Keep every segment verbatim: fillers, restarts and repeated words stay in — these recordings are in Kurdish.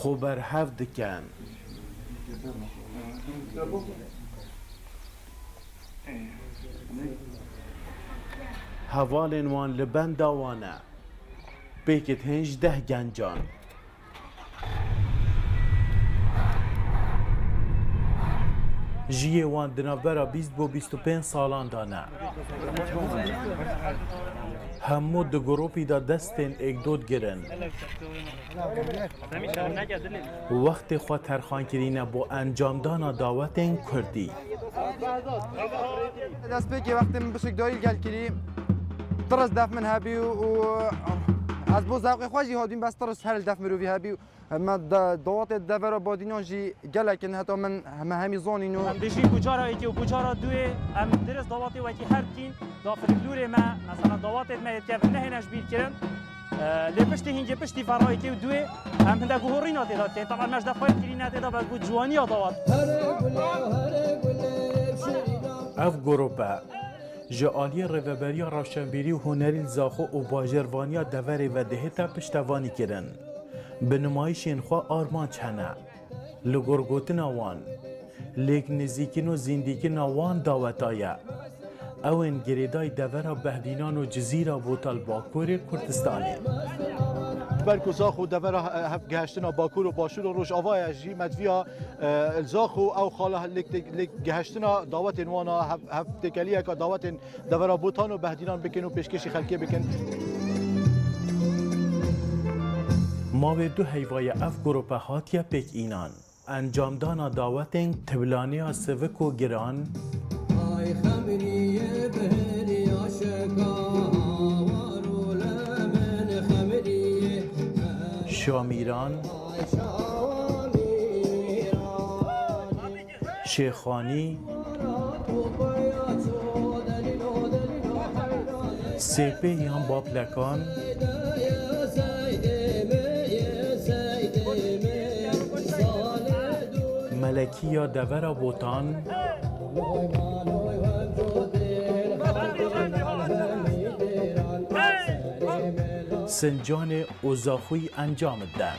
xwe berhev dikin. Hevalên wan li benda wan e. Pêk dihên ji deh gencan. Jiyê wan di navbera bîst bo bîst û pênc salan de ne. Hemû di grûpî de destên êkdot girin. Wextê xwe terxan kirîne bo encamdana dawetên kurdî. Destpêkê wextê min bişik dayî li gel kirî, tirs def min hebî û, û ez bo zewqê xwe jî hatîm, bes tirs her li def mirovî hebî. Me de, dawatê devera Badînan jî gelek in, heta min me hemî zanîn û. Em dê jî ku cara yekê û ku cara duyê em dirist dawatê wekî her bikîn, da folklorê me, mesela dawatê me yê dikevin nehêne ji bîr kirin. E, lê piştî hîngê piştî ferayekê û duyê em hindek guhorîna tê de dikeyn. Taban me ji def xwe yê kirîne tê de bes bo ciwaniya dawat. Ev grûp e. Ji aliyê Rêveberiya Rewşenbîrî û Hunerî li Zaxo û Bajêrvaniya deverê ve dihête piştevanî kirin. Bi nimayişên xwe armanc hene. Li gor gotina wan, lêk nizîkin û zîndîkina wan daweta ye. Ew ên girêdayî devera Behdînan û Cizîra Botan li Bakurê Kurdistanê. Ber ku Zaxo devera he-, hevgihiştina Bakur û Başûr û Rojava ye jî, me diviya, e, li Zaxo ew xala lêk tê-, lêk gihiştina dawetên wan a, hev-, hevtêkeliyeka dawetên devera Botan û Behdînan bikin û pêşkêşî xelkê bikin. Mawê du heyva ye ev grûpe hatiye pêk înan. Encamdana dawetên tibilaniya sivik û giran, Ay xemriyê bihêrî aşika, hawar û lemin xemriyê. Şamîran, Şêxanî, Sêpê yan Baplekan, Melekiya devera Botan, Sincanê û Zaxoyî encam dide.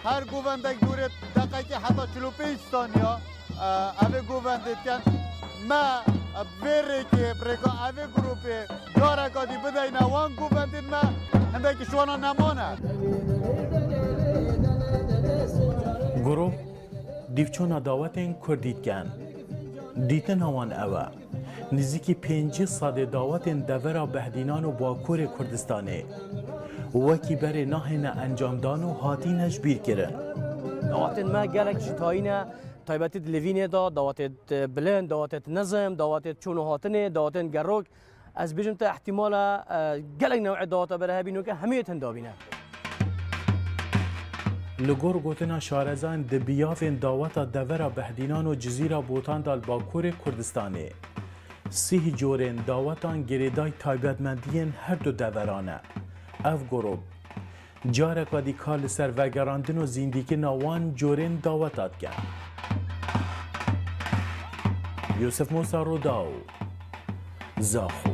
Her govendek dûrê deqekê heta çil û pênc saniya, e, evê govendê dikin. Me, e, bi vê rêkê, bi rêka evê grûpê, careka dî bideyne wan govendên me, hindekî ji wana nemane. Grûp dîvçûna dawetên kurdî dikin. Dîtina wan ew e. Nizîkî pêncî sedê dawetên devera Behdînan û Bakurê Kurdistanê wekî berê nahêne encamdan û hatîne ji bîr kirin. Dawetên me gelek jî tayî ne, taybetî di lêvînê de, dawetê bilind, dawetê nizim, dawetê çûn û hatinê, dawetên gerok. Ez bêjim te, ihtimala, e, gelek newê daweta bere hebî, noke hemû yê tunda bîne. Li gor gotina şarezan di biyavên daweta devera Behdînan û Cizîra Botan de li Bakurê Kurdistanê, sîh corên dawetan girêdayî taybetmendiyên her du deveran e. Ev grûp careka dî kar li ser vegerandin û zîndîkirina wan corên daweta dike. Yusuf Musa, Rûdaw, Zaxo.